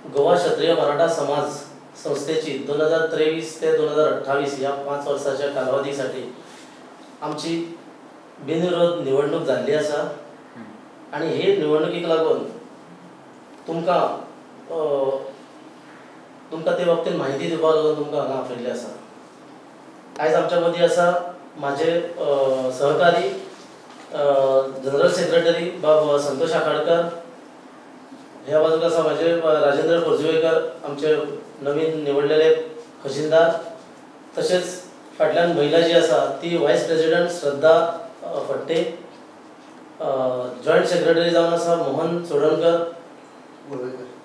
गोवा क्षत्रिय मराठा समाज संस्थेची 2023 ते 2028 ह्या 5 वर्साच्या कालावधीसाठी आमची बिनविरोध निवडणूक जाल्ली आसा आनी हे निवडणुकीक लागून तुमकां तुमकां ते बाबतीन म्हायती दिवपाक लागून तुमकां हांगा आपयल्लें आसा. आयज आमच्या मदीं आसा म्हाजे सहकारी जनरल सेक्रेटरी बाब संतोष आखाडकर, ह्या बाजूक आसा म्हाजे राजेंद्र खोर्जुवेकर आमचे नवीन निवडलेले खजिनदार, तशेंच फाटल्यान महिला जी आसा ती vice president Shraddha Phadte, joint secretary जावन आसा मोहन चोडणकर,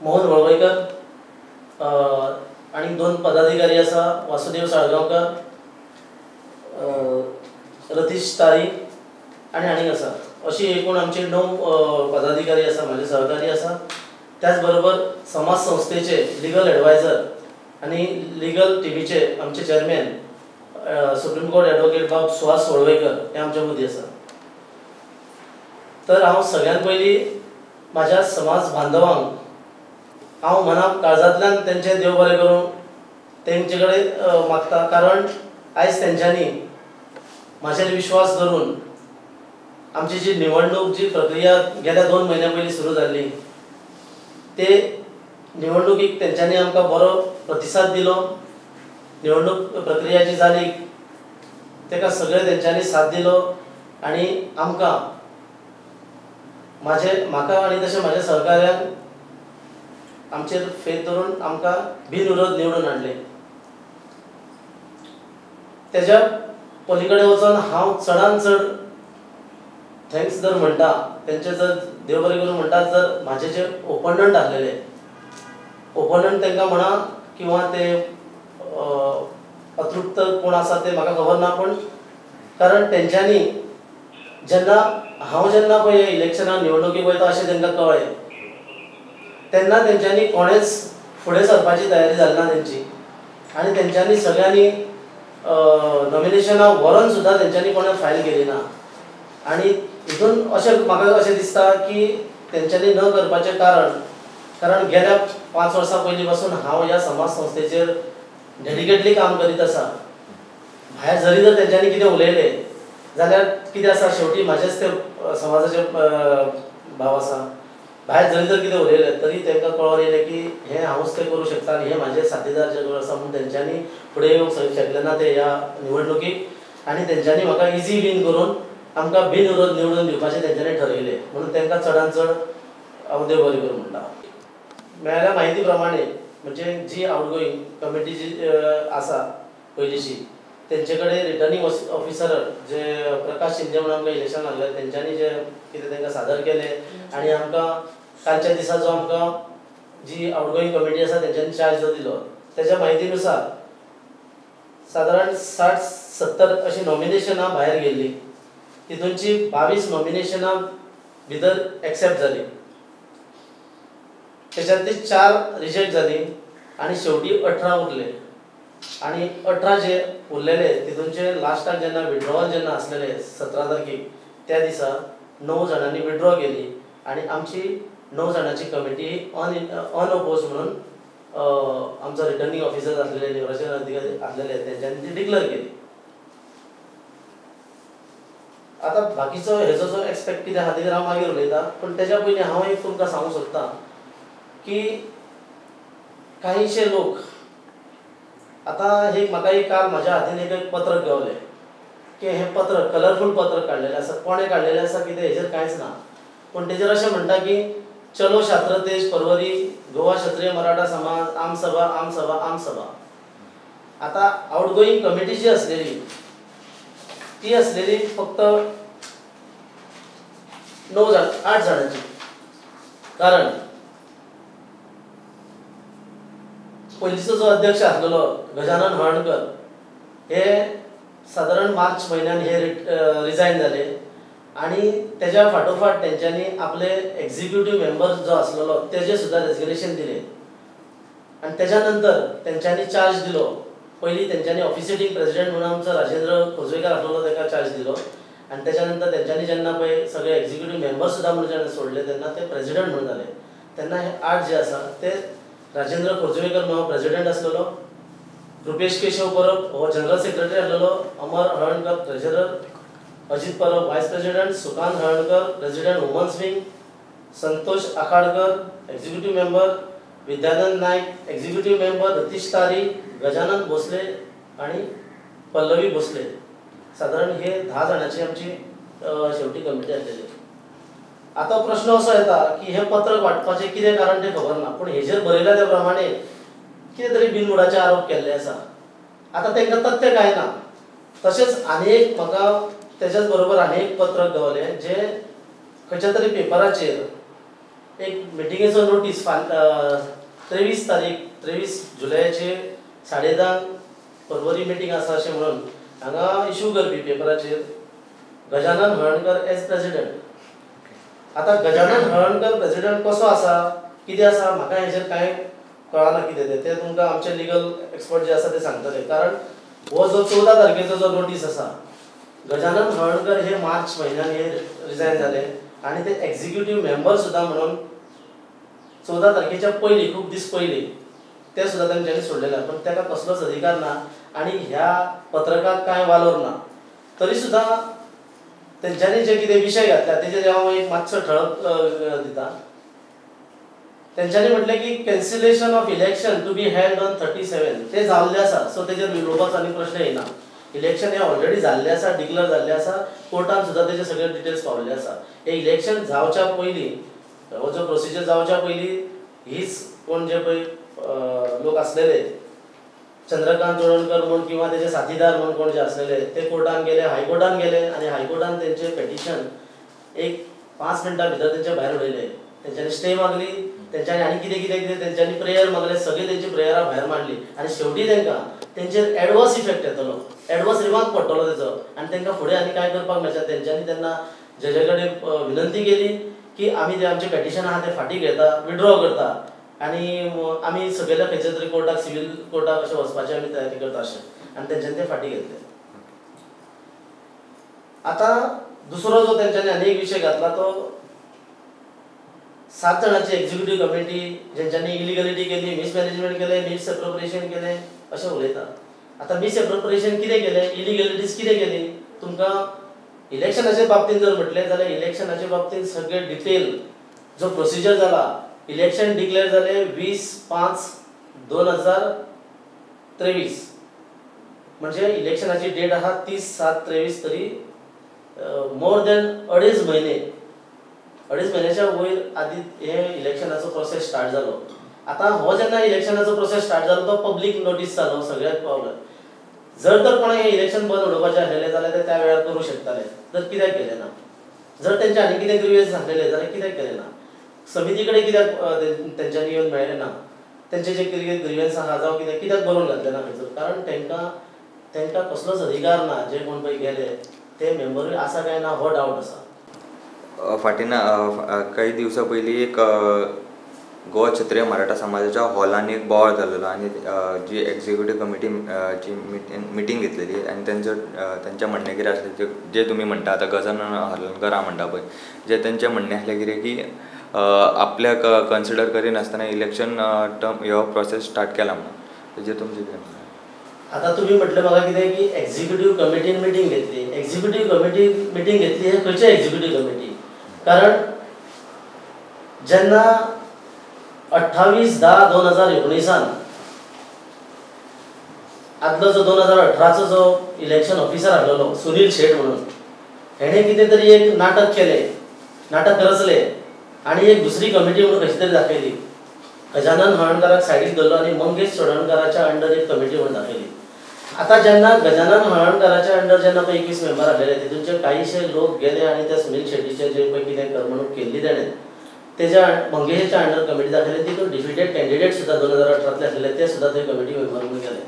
मोहन वळवयकर, आनी 2 पदाधिकारी आसा वासुदेव साळगांवकर, रतीश तारी आनी आनीक आसा. अशी एकूण आमची 9 पदाधिकारी आसा, म्हाजे सहकारी आसा. त्याच बरोबर समाज संस्थेचे लिगल एडवायजर आनी लिगल टिमीचे आमचे चेअरमॅन सुप्रीम कोर्ट एडवोकेट बाब सुहास वळवयकर हे आमच्या मदीं आसा. तर हांव सगळ्यात पयलीं म्हाज्या समाज बांधवांक हांव मनाक काळजांतल्यान तेंचें देव बरें करूं तेंचे कडेन मागता, कारण आयज तेंच्यांनी म्हाजेर विश्वास धरून आमची जी निवडणूक जी प्रक्रिया गेल्या 2 म्हयन्या पयलीं सुरू जाल्ली ते निवडणुकीक तेंच्यांनी आमकां बरो प्रतिसाद दिलो. निवडणूक प्रक्रिया जी जाली तेका सगळें तेंच्यांनी साथ दिलो आनी आमकां म्हाजे म्हाका आनी तशें म्हाज्या सहकार्यांक आमचेर फेथ धरून आमकां बिनविरोध निवडून हाडले. तेज्या पलीकडे वचून हांव चडान चड thanks जर म्हणटा तेंचे जर देव बरें करूं म्हणटा, जर म्हाजे जे ओपोनंट आसलेले ओपोनंट तांकां म्हणा किंवा ते अतृप्त कोण आसा ते म्हाका खबर ना, पूण कारण तेंच्यांनी जेन्ना हांव जेन्ना पळय इलेक्शनाक निवडणुकीक वयता अशें तांकां कळ्ळें तेन्ना तेंच्यांनी कोणेच फुडें सरपाची तयारी जाली ना तेंची आनी तेंच्यांनी सगळ्यांनी नॉमिनेशनां व्हरोन सुद्दां तेंच्यांनी कोणें फायल केली ना. आनी हितून अशें म्हाका अशें दिसता की तेंच्यांनी न करपाचें कारण, कारण गेल्या 5 वर्सां पयलीं पासून हांव ह्या समाज संस्थेचेर डेडिकेटली काम करीत आसा. भायर जरी जर तेंच्यांनी कितें उलयलें जाल्यार कितें आसा शेवटी म्हाजेच ते समाजाचे भाव आसा, भायर जरी जर कितें उलयलें तरी तांकां कळोन येयलें की हें हांवूच तें करूं शकता आनी हे म्हाजे साथीदार जे आसा म्हूण तेंच्यांनी फुडें येवंक शकले ना ते ह्या निवडणुकीक आनी तेंच्यांनी म्हाका इजी वीन करून आमकां बिनविरोध निवडून दिवपाचें तेंच्यांनी ठरयलें म्हणून तांकां चडान चड हांव देव बरें करूं म्हणटा. मेळ्ळ्या म्हायती प्रमाणे म्हणजे जी आवटगोईंग कमिटी जी आसा पयलींची तेंचे कडेन रिटर्निंग ऑफिसर जे प्रकाश शिंदे म्हणून आमकां इलेक्शन लागले तेंच्यांनी जे कितें तांकां सादर केलें आनी आमकां कालच्या दिसा जो आमकां जी आवटगोईंग कमिटी आसा तेंच्यांनी चार्ज जो दिलो तेज्या म्हायतीनुसार सादारण 60-70 अशी नॉमिनेशनां भायर गेल्लीं, तितूनची 22 नॉमिनेशनां भितर एक्सेप्ट जालीं, तेच्यातली 4 रिजेक्ट जालीं आनी शेवटी 18 उरले आनी 18 जे उरलेले तितूनचे लास्टाक जेन्ना विड्रॉवल जेन्ना आसलेले 17 तारखेक त्या दिसा 9 जाणांनी विड्रॉ केली आनी आमची 9 जाणांची कमिटी अनओपोज म्हणून आमचो रिटर्निंग ऑफिसर आसलेले निर्वाचन अधिकारी आसलेले तेंच्यांनी ती डिक्लेअर केली. आतां बाकीचो हेजो जो एक्सपेक्ट कितें आहा तेजेर हांव मागीर उलयता, पूण तेज्या पयलीं हांव एक तुमकां सांगूंक सोदतां की कांयशे लोक आतां हे म्हाका एक काल म्हाज्या हातीन एक पत्रक गावलें की हें पत्रक कलरफूल पत्रक काडलेलें आसा, कोणें काडलेलें आसा कितें हेजेर कांयच ना, पूण तेजेर अशें म्हणटा की चलो शात्र तेज परवरी गोवा क्षत्रिय मराठा समाज आम सभा आम सभा आम सभा. आतां आवटगोईंग कमिटी जी आसलेली ती आसलेली फक्त 9 जाण 8 जाणांची, कारण पयलींचो जो अध्यक्ष आसलेलो गजानन हळणकर हे सादारण मार्च म्हयन्यान हे रिजायन जाले आनी तेज्या फाटोफाट तेंच्यांनी आपले एक्झिक्युटीव मेंबर जो आसलेलो तेजे सुद्दां रेजिग्नेशन दिलें आनी तेज्या नंतर तेंच्यांनी चार्ज दिलो. पयलीं तेंच्यांनी ऑफिसिएटींग प्रेसिडेंट म्हणून आमचो राजेंद्र खोर्जुवेकर आसलेलो तेका चार्ज दिलो आनी तेज्या नंतर तेंच्यांनी जेन्ना पळय सगळे एक्झिक्युटीव मेंबर सुद्दां म्हणून जेन्ना सोडले तेन्ना ते प्रेसिडेंट म्हणून जाले. तेन्ना हे 8 जे आसा ते राजेंद्र खोर्जुवेकर म्हणून प्रेसिडेंट आसलेलो, रुपेश केशव परब हो जनरल सेक्रेटरी आसलेलो, Amar Halarnkar treasurer, Ajit Parab vice president, Sukant Halarnkar president women's wing, Santosh Akhadkar executive member, Vidyanand Naik executive member, Ratish Tari, Gajanan Bhosle आनी पल्लवी भोसले. सादारण हे 10 जाणांची आमची शेवटी कमिटी आसलेली. आतां प्रश्न असो येता की हें पत्रक वांटपाचें कितें कारण तें खबर ना, पूण हेजेर बरयल्या त्या प्रमाणे कितें तरी बिनबुडाचे आरोप केल्ले आसा. आतां तांकां तथ्य कांय ना. तशेंच आनी एक म्हाका तेच्याच बरोबर आनी एक पत्रक गावलें जें खंयच्या तरी पेपराचेर एक मिटिंगेचो नोटीस 23 तारीख 23 जुलयाचे 10:30 पर्वरी मिटींग आसा अशें म्हणून हांगा इशू करपी पेपराचेर गजानन हळर्णकर एज प्रेसिडेंट. आतां गजानन हळर्णकर प्रेसिडेंट कसो आसा कितें आसा म्हाका हेजेर कांय कळना कितें तें, तें तुमकां आमचे लिगल एक्सपर्ट जे आसा ते सांगतले. कारण हो जो 14 तारखेचो जो नोटीस आसा, गजानन हळर्णकर हे मार्च म्हयन्यान हे रिजायन जाले आनी ते एक्झिक्युटीव मेंबर सुद्दां म्हणून 14 तारखेच्या पयलीं खूब दीस पयलीं ते सुद्दां तेंच्यांनी सोडलेले, पूण ताका कसलोच अधिकार ना आनी ह्या पत्रकाक कांय वालोर ना. तरी सुद्दां तेंच्यांनी जे कितें विशय घातल्या तेजेर हांव एक मातसो ठळक दिता. तेंच्यांनी म्हटलें की cancellation of election to be held on 37 ते जाल्लें आसा, सो तेजेर उलोवपाचो आनी प्रश्न येना. इलेक्शन हें ऑलरेडी जाल्लें आसा, डिक्लेर जाल्लें आसा, कोर्टान सुद्दां तेजे सगळे डिटेल्स पावल्ले आसा. हें इलेक्शन जावच्या पयलीं, हो जो प्रोसिजर जावच्या पयलीं हीच कोण जे पळय लोक आसलेले चंद्रकांत चोडणकर म्हूण किंवा तेजे साथीदार म्हूण कोण जे आसलेले ते कोर्टान गेले, हायकोर्टान गेले आनी हायकोर्टान तेंचे पेटिशन एक 5 मिनटां भितर तेंचे भायर उडयले. तेंच्यांनी स्टे मागली, तेंच्यांनी आनी कितें कितें कितें तेंच्यांनी प्रेयर मागले, सगळी तेंची प्रेयरां भायर मांडली आनी शेवटी तेंकां तेंचेर एडवर्स इफेक्ट येतलो, एडवर्स रिमार्क पडटलो तेजो आनी तेंकां फुडें आनी कांय करपाक मेळचें. तेंच्यांनी तेन्ना जजे कडेन विनंती केली की आमी जे आमचें पेटिशन आहा तें फाटीं घेता, विड्रॉ करता आनी आमी सगळ्या खंयच्या तरी कोर्टाक, सिवील कोर्टाक अशें वचपाची आमी तयारी करता अशें, आनी तेंच्यांनी तें फाटीं घेतलें. आतां दुसरो जो तेंच्यांनी आनी एक विशय घातला तो 7 जाणांची एक्झिक्युटीव कमिटी जेंच्यांनी इलिगलिटी केली, मिसमॅनेजमेंट केलें, मिसएप्रोप्रिएशन केलें अशें उलयता. आतां मिसएप्रोप्रिएशन कितें केलें, इलिगलिटीज कितें केली, तुमकां इलेक्शनाचे बाबतींत जर म्हटलें जाल्यार इलेक्शनाचे बाबतींत सगळे डिटेल जो प्रोसिजर जाला, इलेक्शन डिक्लेअर जाले 20/5/2023, म्हणजे इलेक्शनाची डेट आहा 30/7/23, तरी मोर दॅन 2.5 म्हयने, 2.5 म्हयन्याच्या वयर आदी हे इलेक्शनाचो प्रोसेस स्टार्ट जालो. आतां हो जेन्ना इलेक्शनाचो प्रोसेस स्टार्ट जालो तो पब्लीक नोटीस जालो, सगळ्याक पावलो. जर तर कोणाक हें इलेक्शन बंद उडोवपाचें आसलेलें जाल्यार ते त्या वेळार करूं शकताले, तर कित्याक केलें ना? जर तेंचे आनी कितें ग्रिवियन्स आसलेले जाल्यार कित्याक केलें ना? समिती कडेन कित्याक तेंच्यांनी येवन मेळ्ळें ना? तेंचे जे कितें ग्रिवियन्स आहा जावं कितें कित्याक बरोवन घातलें ना खंयसर? कारण तेंकां कसलोच अधिकार ना. जे कोण पळय गेले ते मेंबरूय आसा काय ना हो डावट आसा. फाटीं ना काही दिवसां पयलीं एक गोवा क्षत्रिय मराठा समाजाच्या हॉलान एक बोवाळ जाल्लो आनी जी एक्झिक्युटीव कमिटी जी मिटींग घेतलेली आनी तेंचो तेंचें म्हणणें कितें आसलें जे तुमी म्हणटा आतां गजानन हळर्णकर आहा म्हणटा पळय, जे तेंचें म्हणणें आसलें कितें की आपल्याक कन्सिडर करिनासतना इलेक्शन टर्म हो प्रोसेस स्टार्ट केला म्हणून, तेजेर तुमचें कितें म्हणणें? आतां तुमी म्हटलें म्हाका कितें की एक्झिक्युटीव कमिटीन मिटींग घेतली, एक्झिक्युटीव कमिटी मिटींग घेतली हें खंयची एक्झिक्युटीव कमिटी? कारण जेन्ना 28/10/2019 आदलो जो 2018चो जो इलेक्शन ऑफिसर आसलेलो सुनील शेट म्हणून, हेणें कितें तरी एक नाटक केलें, नाटक रचलें आनी एक दुसरी कमिटी म्हणून कशी तरी दाखयली. गजानन हळर्णकराक सायडीक धरलो आनी मंगेश चोडणकराच्या अंडर एक कमिटी म्हणून दाखयली. आतां जेन्ना गजानन हळर्णकराच्या अंडर जेन्ना पळय 21 मेंबर आसलेले तितूनचे कांयशे लोक गेले आनी त्या सुनील शेटीचे जे पळय कितें करमणूक केल्ली तेणें तेज्या मंगेशाच्या अंडर कमिटी दाखयली, तितून डिफिटेड कॅन्डिडेट सुद्दां 2018तले आसलेले ते सुद्दां थंय कमिटी मेंबर म्हणून गेले.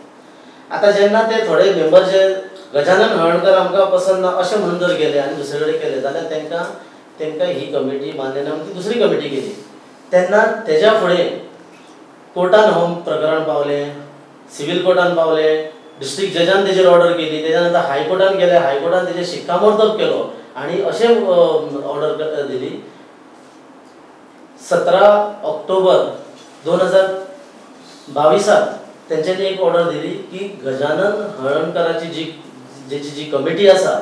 आतां जेन्ना ते थोडे मेंबर जे गजानन हळर्णकर आमकां पसंत ना अशें म्हणून जर गेले आनी दुसरे कडेन केले जाल्यार तेंकां तेंकां ही कमिटी मान्य ना म्हणून ती दुसरी कमिटी केली. तेन्ना तेज्या फुडें कोर्टान हो प्रकरण पावलें, सिवील कोर्टान पावलें, डिस्ट्रिक्ट जजान तेजेर ऑर्डर केली, तेज्या नंतर हायकोर्टान गेले, हायकोर्टान तेजेर शिक्कामोर्तब केलो आनी अशें ऑर्डर दिली 17 ऑक्टोबर 2023 22 तेंच्यांनी एक ऑर्डर दिली की गजानन हळर्णकराची जी जेची जी कमिटी आसा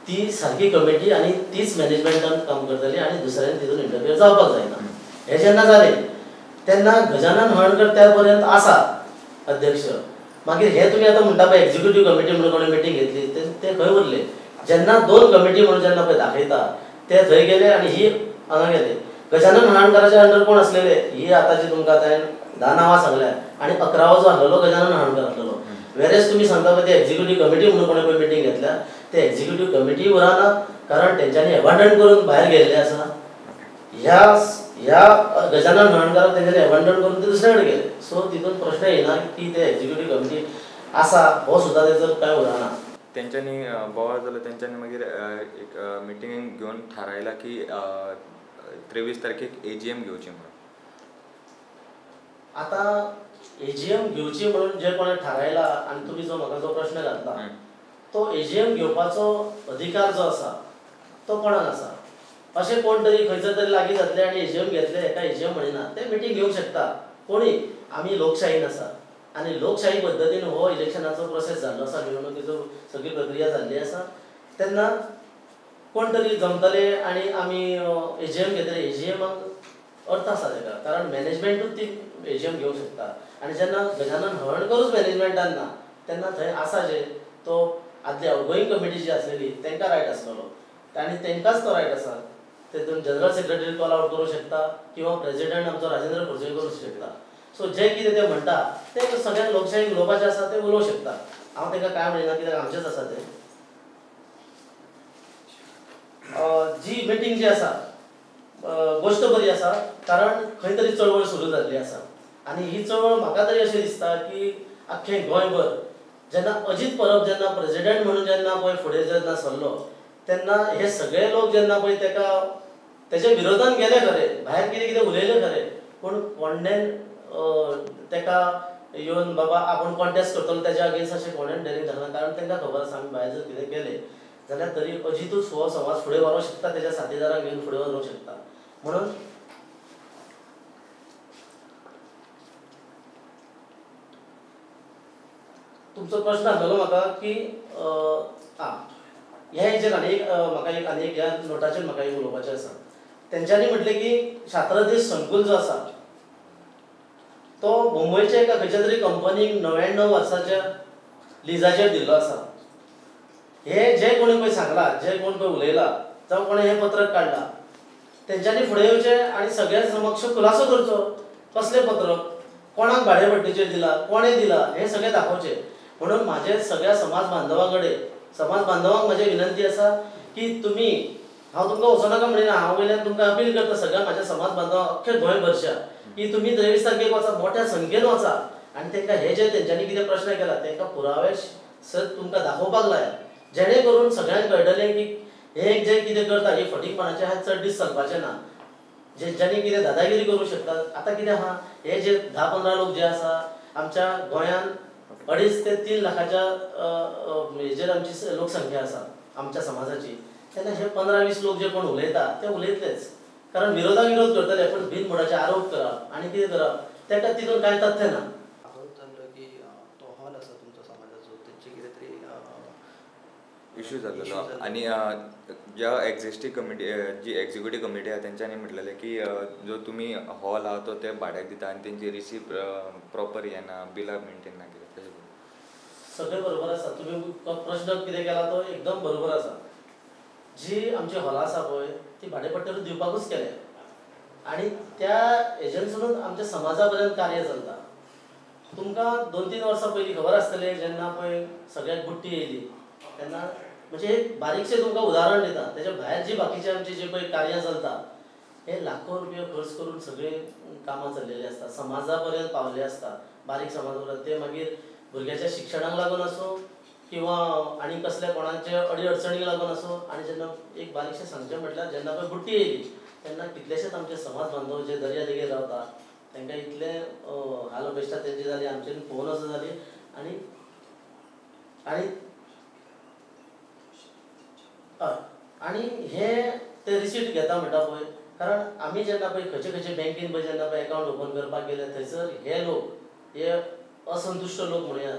ती सारकी कमिटी आनी तीच मॅनेजमेंटान काम करतली आनी दुसऱ्यान तितून इंटरफियर जावपाक जायना. हें जेन्ना जालें तेन्ना गजानन हळर्णकर त्या पर्यंत आसा अध्यक्ष. मागीर हे तुमी आतां म्हणटा पळय एक्झिक्युटीव कमिटी म्हणून कोणी मिटींग घेतली ते खंय उरले? जेन्ना 2 कमिटी म्हणून जेन्ना पळय दाखयता ते थंय गेले आनी ही हांगा गेले. गजानन हळर्णकराच्या अंडर कोण आसलेले? ही आतांची तुमकां आतां 10 नांवां सांगल्या आनी 11वो जो आसलेलो गजानन हळर्णकर आसलेलो. वेरेज तुमी सांगता पळय ते एक्झिक्युटीव कमिटी म्हणून कोणें पळय मिटींग घेतल्या ते एक्झिक्युटीव कमिटी उरना, कारण तेंच्यांनी एबंडन करून भायर गेल्ले आसा. ह्या ह्या गजानन हळर्णकराक तेंच्यांनी एबंडन करून ते दुसरे कडेन गेले. सो तितून प्रश्न येना की ते एक्झिक्युटीव कमिटी आसा हो सुद्दां तेजो कांय उरना. तेंच्यांनी बोवाळ जालो, तेंच्यांनी मागीर एक मिटींग घेवन थारायला की 23 तारखेक AGM घेवची म्हणून. आतां AGM घेवची म्हणून जे कोणें थारायला आनी तुमी जो म्हाका जो प्रश्न घातला तो AGM घेवपाचो अधिकार जो आसा तो कोणाक आसा? अशें कोण तरी खंयसर तरी लागीं जातले आनी AGM घेतले हेका AGM म्हणिना. ते मिटींग घेवंक शकता कोणी. आमी लोकशाहीन आसा आनी लोकशाही पद्दतीन हो इलेक्शनाचो प्रोसेस जाल्लो आसा, निवडणुकीचो सगळी प्रक्रिया जाल्ली आसा. तेन्ना कोण तरी जमतले आनी आमी AGM घेतले, AGMाक अर्थ आसा तेका, कारण मॅनेजमेंटूच ती AGM घेवंक शकता. आनी जेन्ना गजानन हळर्णकरूच मॅनेजमेंटान ना तेन्ना थंय आसा जे तो आदली आउटगोईंग कमिटी जी आसलेली तेंकां रायट आसलेलो आनी तेंकांच तो रायट आसा. तेतून जनरल सेक्रेटरी कॉल आवट करूंक शकता किंवा प्रेजिडेंट आमचो राजेंद्र खोर्जे करूंक शकता. सो जे कितें ते म्हणटा ते सगळ्यांक लोकशाहीन उलोवपाचें आसा ते उलोवंक शकता. हांव तेंकां कांय म्हणिना कित्याक आमचेंच आसा तें. जी मिटींग जी आसा गोश्ट बरी आसा, कारण खंय तरी चळवळ सुरू जाल्ली आसा आनी ही चळवळ म्हाका तरी अशें दिसता की आख्खें गोंयभर जेन्ना अजीत परब जेन्ना प्रेजिडेंट म्हणून जेन्ना पळय फुडें जेन्ना सरलो तेन्ना हे सगळे लोक जेन्ना पळय तेका तेच्या विरोधान गेले खरें, भायर कितें कितें उलयलें खरें, पूण कोणेन तेका येवन बाबा आपूण कॉन्टेस्ट करतलो तेज्या अगेन्स्ट अशें कोणेन डेरिंग धरना, कारण तांकां खबर आसा आमी भायर जर कितें केलें जाल्यार तरी अजितूच हो समाज फुडें व्हरूंक शकता, तेज्या साथीदारांक घेवन फुडें व्हरूंक शकता. म्हणून तुमचो प्रश्न आसलेलो म्हाका की आं ह्या हेजेर आनी एक म्हाका एक आनी एक ह्या नोटाचेर म्हाका एक उलोवपाचें आसा. तेंच्यांनी म्हटलें की शात्रदेश संकुल जो आसा तो मुंबयच्या एका खंयच्या तरी कंपनीक 99 वर्साच्या लिजाचेर दिल्लो आसा. हे जे कोणी पळय सांगलां, जे कोण पळय उलयला जावं कोणें हें पत्रक काडलां तेंच्यांनी फुडें येवचें आनी सगळ्यां समक्ष खुलासो करचो. कसलें पत्रक, कोणाक भाडे पट्टीचेर दिलां, कोणें दिलां, हें सगळें दाखोवचें. म्हणून म्हाजें सगळ्या समाज बांधवा कडेन, समाज बांधवांक म्हजी विनंती आसा की तुमी, हांव तुमकां वचोनाका म्हणिना, हांव वयल्यान तुमकां अपील करता सगळ्या म्हाज्या समाज बांधवांक अख्ख्या गोंयभरच्या की तुमी 23 तारखेक वचा, मोठ्या संख्येन वचा आनी तांकां हे जे तेंच्यांनी कितें प्रश्न केला तांकां पुरावे सत तुमकां दाखोवपाक लायात, जेणे करून सगळ्यांक कळटलें की हे जे कितें करता हे फटींगपणाचें आहा, चड दीस चलपाचें ना. जेच्यांनी कितें दादागिरी करूंक शकतात. आतां कितें आहा, हे जे 10-15 लोक जे आसा आमच्या गोंयांत 2.5 ते 3 लाखाच्या हेजेर आमची लोकसंख्या आसा आमच्या समाजाची, तेन्ना हे 15-20 लोक जे कोण उलयता ते उलयतलेच, कारण विरोधाक विरोध करतले, पूण बिनबुडाचे आरोप करप आनी कितें करप तेका तितून कांय तथ्य ना. आरोप जाल्लो की तो हॉल आसा तुमचो समाजाचो, तेंचे कितें तरी इशू जाल्लो आनी ज्या एक्झिस्टींग कमिटी जी एक्झिक्युटीव कमिटी आहा तेंच्यांनी म्हटलेलें की जो तुमी हॉल आहा तो ते भाड्याक दिता आनी तेंची रिसीप प्रॉपर येना, बिलां मेंटेन ना कितें तशें सगळें बरोबर आसा. तुमी प्रश्न कितें केला तो एकदम बरोबर आसा. जी आमची हॉलां आसा पळय ती भाडेपट्ट्यार दिवपाकूच केल्या आनी त्या एजन्सीनूच आमच्या समाजा पर्यंत कार्य चलता. तुमकां 2-3 वर्सां पयलीं खबर आसतलें जेन्ना पळय सगळ्याक बुट्टी येयली तेन्ना, म्हणजे एक बारीकशें तुमकां उदाहरण दिता, तेच्या भायर जी बाकीचे आमची जे पळय कार्यां चलता हे लाखो रुपया खर्च करून सगळीं कामां चल्लेलीं आसता, समाजा पर्यंत पावल्ले आसता, बारीक समाजा पर्यंत. ते मागीर भुरग्याच्या शिक्षणाक लागून आसूं किंवा आनी कसल्या कोणाचे अडी अडचणीक लागून आसूं. आनी जेन्ना एक बारीकशें सांगचें म्हटल्यार जेन्ना पळय बुट्टी येयली तेन्ना कितलेशेच आमचे समाज बांधव जे दर्या देगेर रावता तांकां इतले हाल अपेश्टा तेंची जाली, आमचे पळोवन असो जाली. आनी आनी हय आनी हे ते रिसीट घेता म्हणटा पळय, कारण आमी जेन्ना पळय खंयचे खंयचे बँकेन पळय जेन्ना पळय एकावंट ओपन करपाक गेले थंयसर हे लोक हे असंतुश्ट लोक म्हणया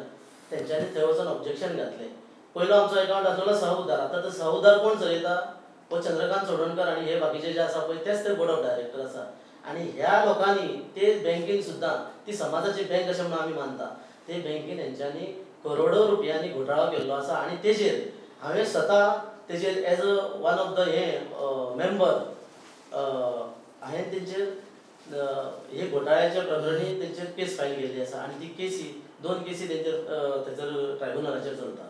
तेंच्यांनी थंय वचून ऑब्जेक्शन घातलें. पयलो आमचो एकावंट आसलेलो सहउदार. आतां तो सहउदार कोण चलयता? हो चंद्रकांत चोडणकर आनी हे बाकीचे जे आसा पळय तेच ते बोर्ड ऑफ डायरेक्टर आसा. आनी ह्या लोकांनी ते बँकेन सुद्दां ती समाजाची बँक अशें म्हणून आमी मानता, ते बँकेन हेंच्यांनी करोडो रुपयांनी घोटाळो केल्लो आसा. आनी तेजेर हांवें स्वता तेजेर as a one of the हे मेंबर हांवें तेंचेर हे घोटाळ्याच्या प्रकरणी तेंचेर केस फायल केल्ली आसा. आनी ती केसी 2 केसी तेंचेर थंयसर ट्रायब्युनलाचेर चलता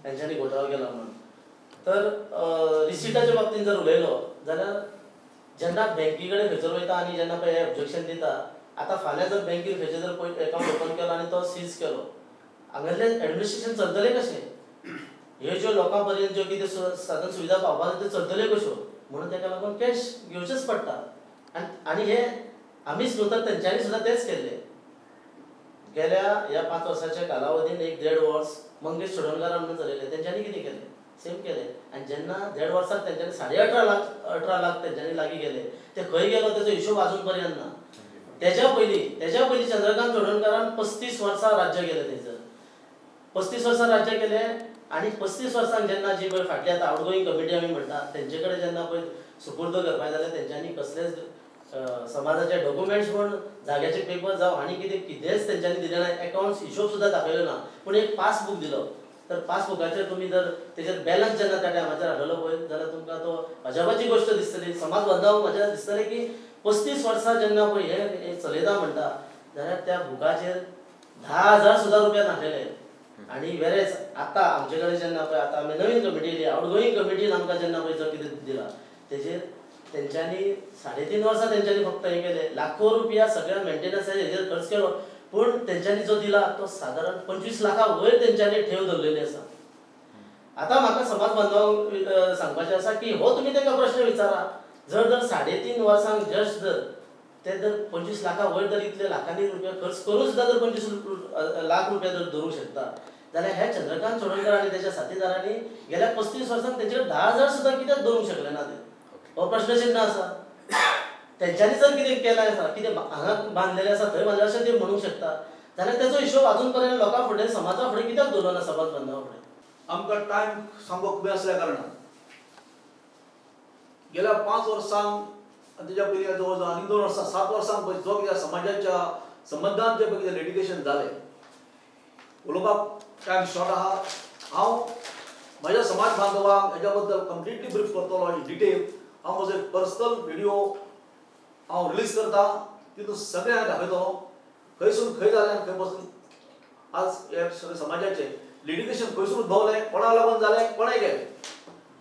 तेंच्यांनी घोटाळो केला म्हणून. तर रिसिटाच्या बाबतींत जर उलयलो जाल्यार जेन्ना बँकी कडेन खंयसर वयता आनी जेन्ना पळय हें ऑब्जेक्शन दिता, आतां फाल्यां जर बँकेर खंयचे जर पळय एकावंट ओपन केलो आनी तो सीज केलो, हांगासरलें एडमिनिस्ट्रेशन चलतलें कशें? ह्यो ज्यो लोकां पर्यंत ज्यो कितें साधन सुविधा पावपाक त्यो चलतल्यो कश्यो? म्हणून ताका लागून कॅश घेवचेच पडटा. आनी हे आमीच न्हू तर तेंच्यांनी सुद्दां तेंच केल्लें. गेल्या ह्या 5 वर्साच्या कालावधीन 1-1.5 वर्स मंगेश चोडणकारान म्हणून चलयलें, तेंच्यांनी कितें केलें? सेम केलें. आनी जेन्ना 1.5 वर्साक तेंच्यांनी 18.5 लाख 18 लाख तेंच्यांनी लागीं गेले, ते खंय गेलो तेजो हिशोब आजून पर्यंत ना. तेज्या पयलीं चंद्रकांत चोडणकारान 35 वर्सां राज्य केलें. थंयसर 35 वर्सां राज्य केलें आनी 35 वर्सांक जेन्ना जी पळय फाटली आतां आवटगोईंग कमिटी आमी म्हणटा तेंचे कडेन जेन्ना पळय सुपूर्द करपाक जाल्यार तेंच्यांनी कसलेच समाजाचे डॉक्युमेंट्स म्हण जाग्याचे पेपर जावं आनी कितें कितेंच तेंच्यांनी दिलें ना. एकावंट्स हिशोब सुद्दां दाखयलो ना. पूण एक पासबूक दिलो, तर पासबुकाचेर तुमी जर तेजेर बॅलन्स जेन्ना त्या टायमाचेर हाडलो पळय जाल्यार तुमकां तो अजापाची गोश्ट दिसतली. समाज बांधवांक म्हज्या दिसतलें की 35 वर्सां जेन्ना पळय हे चलयता म्हणटा जाल्यार त्या बुकाचेर 10,000 सुद्दां रुपया नासलेले. आनी वेरेच आतां आमचे कडेन जेन्ना पळय आतां आमी नवीन कमिटी येयली, आवटगोईंग कमिटीन आमकां जेन्ना पळय जो कितें दिला तेजेर तेंच्यांनी 3.5 वर्सां तेंच्यांनी फक्त हें केलें. लाखो रुपया सगळ्या मेंटेनन्साचेर हेजेर खर्च केलो, पूण तेंच्यांनी जो दिला तो सादारण 25 लाखां वयर तेंच्यांनी ठेव दवरलेली आसा. आतां म्हाका समाज बांधवांक सांगपाचें आसा की हो तुमी तांकां प्रश्न विचारा, जर जर 3.5 वर्सांक जस्ट जर ते जर 25 लाखां वयर जर इतले लाखांनी रुपया खर्च करून सुद्दां जर 25 लाख रुपया जर दवरूंक शकता जाल्यार हे चंद्रकांत चोडणकर आनी तेच्या साथीदारांनी गेल्या 35 वर्सांक तेंचेर 10,000 सुद्दां कित्याक दवरूंक शकले ना? ते हो प्रश्नचिन्ह आसा. तेंच्यांनी जर कितें केलें आसा, कितें हांगा बांदलेलें आसा थंय बांदलें अशें ते म्हणूंक शकता जाल्यार तेजो हिशोब आजून पर्यंत लोकां फुडें समाजा फुडें कित्याक दवरलो ना समाज बांधवा फुडें? आमकां टायम सामको कमी आसल्या कारणान गेल्या 5 वर्सांक आनी तेज्या पयलीं जवळ जवळ आनी 2 वर्सां 7 वर्सांक पळय जो कितें समाजाच्या संबंदान जें पळय कितें लिटिगेशन जालें, उलोवपाक टायम शॉर्ट आहा. हांव म्हज्या समाज बांधवांक हेज्या बद्दल कंप्लिटली ब्रीफ करतलो इन डिटेल. हांव म्हजो एक पर्सनल व्हिडियो हांव रिलीज करता, तितून सगळें हांव दाखयतलो खंयसून खंय जालें आनी खंय बसून आज हे सगळें समाजाचें लिटिगेशन खंयसून उद्भवलें, कोणाक लागून जालें, कोणें केलें,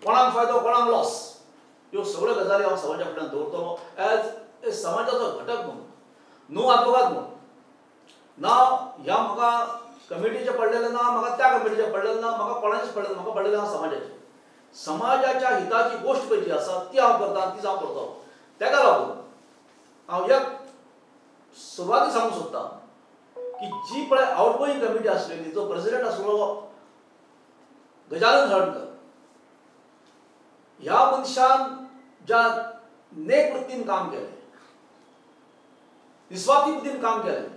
कोणाक फायदो कोणाक लॉस, ह्यो सगळ्यो गजाली हांव समाजा फुडल्यान दवरतलो एज ए समाजाचो घटक म्हणून, न्हू आदवोगाद म्हणून. ना ह्या म्हाका कमिटीचें पडलेलें ना, म्हाका त्या कमिटीचें पडलेलें ना, म्हाका कोणाचेंच पडलें ना, म्हाका पडलेलें हांव समाजाचें. समाजाच्या हिताची गोश्ट पळय जी आसा ती हांव करता, तीच हांव करतलो. तेका लागून हांव एक सुरवातीक सांगूंक सोदता की जी पळय आवटगोईंग कमिटी आसलेली, जो प्रेसिडेंट आसलो गजानन हळर्णकर, ह्या मनशान ज्या नेक वृत्तीन काम केलें, निस्वार्थी बुद्धीन काम केलें,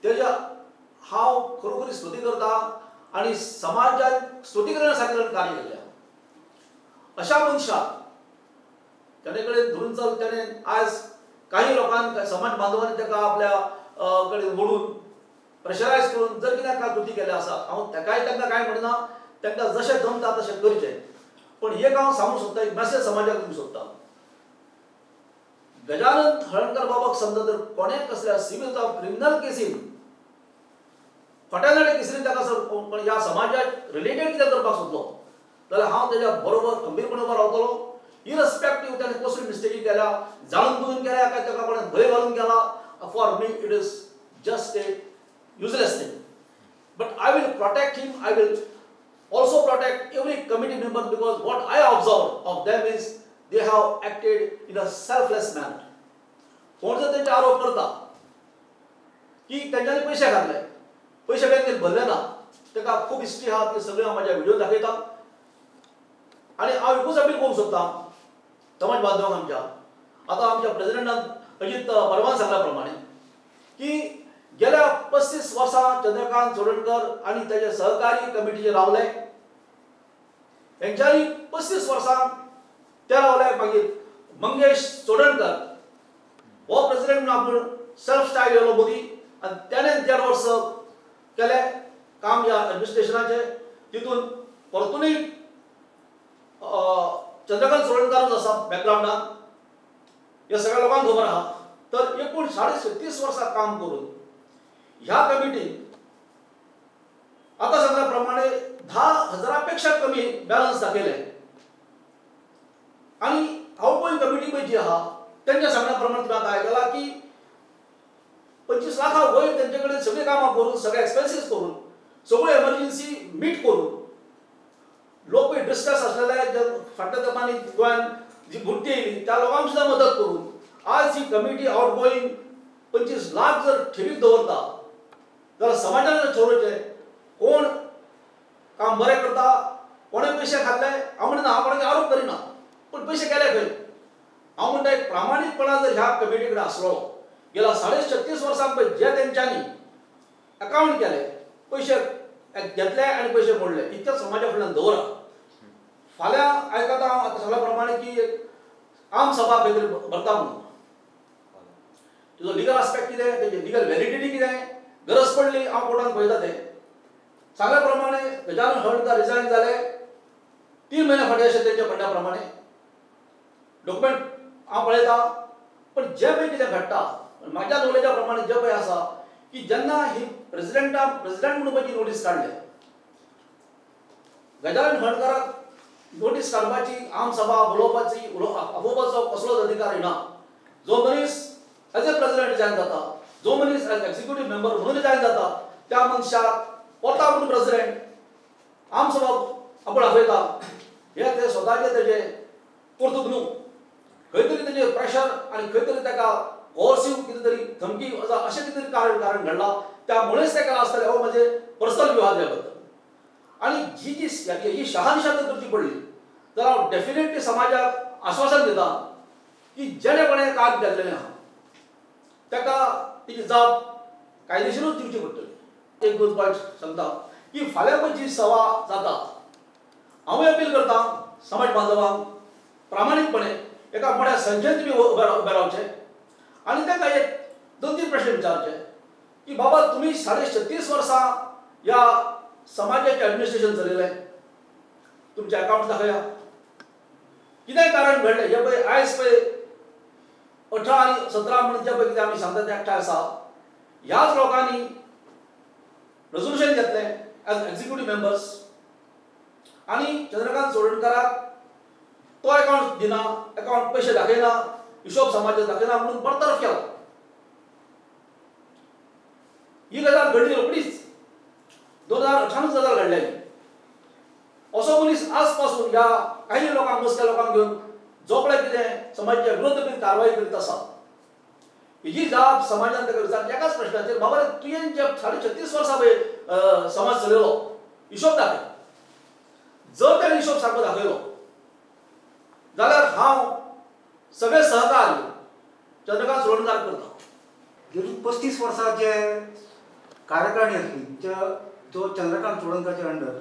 तेज्या हांव खरोखरी स्तुती करता आनी समाजान स्तुती करण्या सारकें कार्य केल्लें. अशा मनशाक तेणे कडेन धरून चल, तेणें आयज काही लोकांक समाज बांधवांनी ताका आपल्या कडेन ओडून प्रेशरायज करून जर कितें काय कृती केल्लें आसा, हांव ताकाय तांकां कांय म्हणना, तांकां जशें जमता तशें करचें. पूण एक हांव सांगूंक सोदता, एक मॅसेज समाजाक दिवंक सोदता, गजानन हळर्णकर बाबाक समजा जर कोणें कसल्या सिवील जावं क्रिमिनल केसीन खोट्या केसीन ताका सर ह्या समाजाक रिलेटेड कितें करपाक सोदलो जाल्यार हांव तेज्या बरोबर खंबीरपणे उबो रावतलो. इरस्पेक्टीव ताणें कसली मिस्टेकी केल्या, जाणून बुजून केल्या काय ताका कोणें भंय घालून केला, for me it is just a useless thing. But I will protect him, I will also protect every committee member, because what I observe of them is they have acted in a selfless manner. कोण जर तेंचे आरोप करता की तेंच्यांनी पयशे घातले, पयशे बँकेन भरले ना, ताका खूब हिस्ट्री आहा, ती सगळी हांव म्हाज्या व्हिडियो दाखयता. आनी हांव एकूच अपील करूंक सोदता समाज बांधवांक आमच्या, आतां आमच्या प्रेसिडेंटान अजीत परवान सांगल्या प्रमाणे की गेल्या वर्सां चंद्रकांत चोडणकर आनी ताजे सहकारी कमिटीचे रावले, हेंच्यांनी 35 वर्सां ते रावले. मागीर मंगेश चोडणकर हो प्रेसिडेंट म्हणून आपूण सेल्फ स्टायल येयलो मोदी आनी तेणें 1.5 वर्स केलें काम ह्या एडमिनिस्ट्रेशनाचें. तितून परतूनय चंद्रकांत चोडणकारूच आसा बॅकग्रावंडान, ह्या सगळ्या लोकांक खबर आहा. तर एकूण 36.5 वर्सां काम करून ह्या कमिटीन आतां सांगल्या प्रमाणे 10,000 पेक्षा कमी बॅलन्स दाखयलें. आनी आउटगोईंग कमिटी पळय जी आहा तेंच्या सांगण्या प्रमाणे तुमी आतां आयकलां की 25 लाखां वयर तेंचे कडेन सगळीं कामां करून, सगळे एक्सपेन्सीस करून, सगळ्यो एमर्जन्सी मीट करून लोक पळय डिस्ट्रेस आसलेले जे फाटल्या तेंपांनी गोंयांत जी बुडटी येयली त्या लोकांक सुद्दां मदत करून आज ही कमिटी आउटगोईंग 25 लाख जर ठेवीत दवरता जाल्यार समाजान जर ठरोवचें कोण काम बरें करता, कोणें पयशे खाल्ले. हांव म्हणना, हांव कोणाचेर आरोप करिना, पूण पयशे गेले खंय? हांव म्हणटा एक प्रामाणीकपणा जर ह्या कमिटी कडेन आसलो, गेल्या 36.5 वर्सां पळय जे तेंच्यांनी अकावंट केले, पयशे घेतले आनी पयशे मोडले, इतकें समाजा फुडल्यान दवरा. फाल्यां आयकता हांव आतां सगळ्या प्रमाणे की एक आम सभा खंय तरी भरता म्हणून, तुजो लिगल आस्पेक्ट कितें, तेजी लिगल व्हॅलिडिटी कितें, गरज पडली हांव कोर्टान पळयता तें. सांगल्या प्रमाणे गजानन हळर्णकर रिजायन जाले 3 म्हयन्या फाटीं अशें तेंच्या म्हणण्या प्रमाणे डॉक्युमेंट हांव पळयता. पण जें पळय कितें घडटा म्हाज्या नॉलेजा प्रमाणे जें पळय आसा की जेन्ना ही प्रेसिडेंटा प्रेसिडेंट म्हणून पळय जी नोटीस काडले, गजानन हळर्णकराक नोटीस काडपाची, आम सभा बोलोवपाची, आपोवपाचो कसलोच अधिकार ना. जो मनीस एज ए प्रेसिडेंट रिजायन जाता, जो मनीस एज एक्झिक्युटीव मेंबर म्हणून रिजायन जाता, त्या मनशाक वता म्हणून प्रेसिडेंट आम सभा आपूण आपयता, हे ते स्वताचे तेजे कर्तुक न्हू. खंय तरी तेजेर प्रेशर आनी खंय तरी ताका कोर्सीव कितें तरी धमकी अशें कितें तरी कारण घडलां, त्यामुळेच तें केलां आसतलें. हो म्हजें पर्सनल व्यू आहा त्या बद्दल. आनी जी जी ही शहानिशा जर करची पडली तर हांव डेफिनेटली समाजाक आश्वासन दिता की जेणे कोणें काम केल्लें आहा ताका तिची जाप कायदेशीरूच दिवची पडटली. एक दोन पॉयंट सांगता की फाल्यां पळय जी सभा जाता, हांवूय अपील करता समाज बांधवांक प्रामाणीकपणे एका मोठ्या संख्येन तुमी उबे रावचे आनी तांकां एक 2-3 प्रश्न विचारचे की बाबा तुमी 36.5 वर्सां ह्या समाजाचें एडमिनिस्ट्रेशन चलयलें, तुमचें अकावंट दाखया, कितें कारण घडलें. हें पळय आयज पळय 18 आनी 17 म्हणून जें पळय कितें आमी सांगता तें एकठांय आसा. ह्याच लोकांनी रेजोल्युशन घेतलें एज एक्झिक्युटीव मेंबर्स आनी चंद्रकांत चोडणकराक तो अकावंट दिना, अकावंट पयशे दाखयना, हिशोब समाजाक दाखयना म्हणून बडतर्फ केला. ही गजाल घडली रोखडीच 2018 गजाल घडलेली. असो मनीस आज पासून ह्या काही लोकांक मस्क्या लोकांक घेवन जो पळय कितें समाजाच्या विरुद्ध बी कारवाई करीत आसा, ही जाप समाजान ताका विचारची एकाच प्रश्नाचेर, बाबा रे तुवें जे 36.5 वर्सां पळय समाज चलयलो हिशोब दाखय. जर ताणें हिशोब सारको दाखयलो जाल्यार हांव सगळे सहकार्य चंद्रकांत चोडणकार करता. गेली 35 वर्सां जे कार्यकारिणी आसली जो चंद्रकांत चोडणकाराच्या अंडर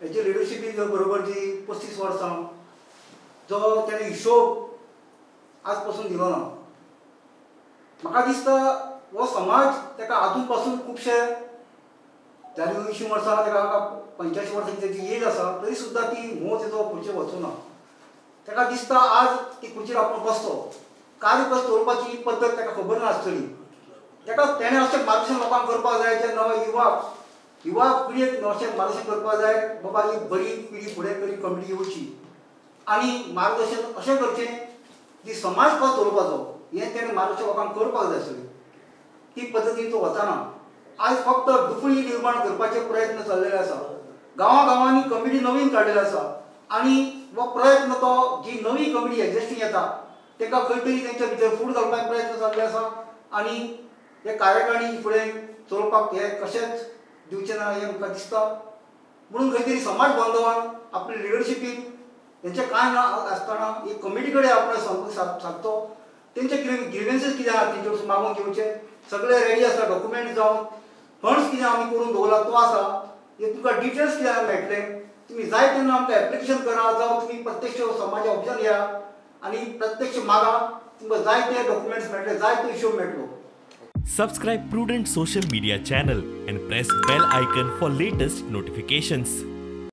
हेची लिडरशिपी बरोबर जी 35 वर्सां जो तेणें हिशोब आज पासून दिलो ना, म्हाका दिसता हो समाज ताका आजून पासून खुबशे जाली 80 वर्सां ताका 85 वर्सांची तेजी एज आसा तरी सुद्दां ती मोह तेजो खुर्चेर वचूना. ताका दिसता आज ती खुर्चेर आपूण बसतो, कार्य कसो दवरपाची पद्दत ताका खबर नासतली. ताका तेणें अशें मार्गदर्शन लोकांक करपाक जाय, जे नवे युवा पिळयेक अशें मार्गदर्शन करपाक जाय, बाबा ही बरी पिळी फुडें बरी कमिटी येवची आनी मार्गदर्शन अशें करचें की समाज कसो चलोवपाचो हें तेणें मार्गदर्शन लोकांक करपाक जाय आसलें. ती पद्दतीन तो वचना. आयज फक्त दुफळी निर्माण करपाचे प्रयत्न चल्लेले आसा, गांवां गांवांनी कमिटी नवीन काडलेली आसा आनी हो प्रयत्न तो जी नवी कमिटी एक्झिस्टींग येता ताका खंय तरी तेंच्या भितर फूट घालपाक प्रयत्न जाल्ले आसा आनी हे कार्यकारिणी फुडें चलोवपाक हे कशेंच दिवचें ना हें म्हाका दिसता. म्हणून खंय तरी समाज बांधवान आपले लिडरशिपीन तेंचें कांय ना आसतना एक कमिटी कडेन आपणें संपर्क सादचो, तेंचे ग्रिवेन्सीस कितें आहा तेंचे वचून मागून घेवचे. सगळे रेडी आसा, डॉक्युमेंट जावं फंड्स कितें आमी करून दवरला तो आसा. हे तुमकां डिटेल्स कितें मेळटले, तुमी जाय तेन्ना आमकां एप्लिकेशन करा, जावं तुमी प्रत्यक्ष समाजा ऑफिसान या आनी प्रत्यक्ष मागा, तुमकां जाय ते डॉक्युमेंट्स मेळटले, जाय तो हिशोब मेळटलो. Subscribe Prudent social media channel and press bell icon for latest notifications.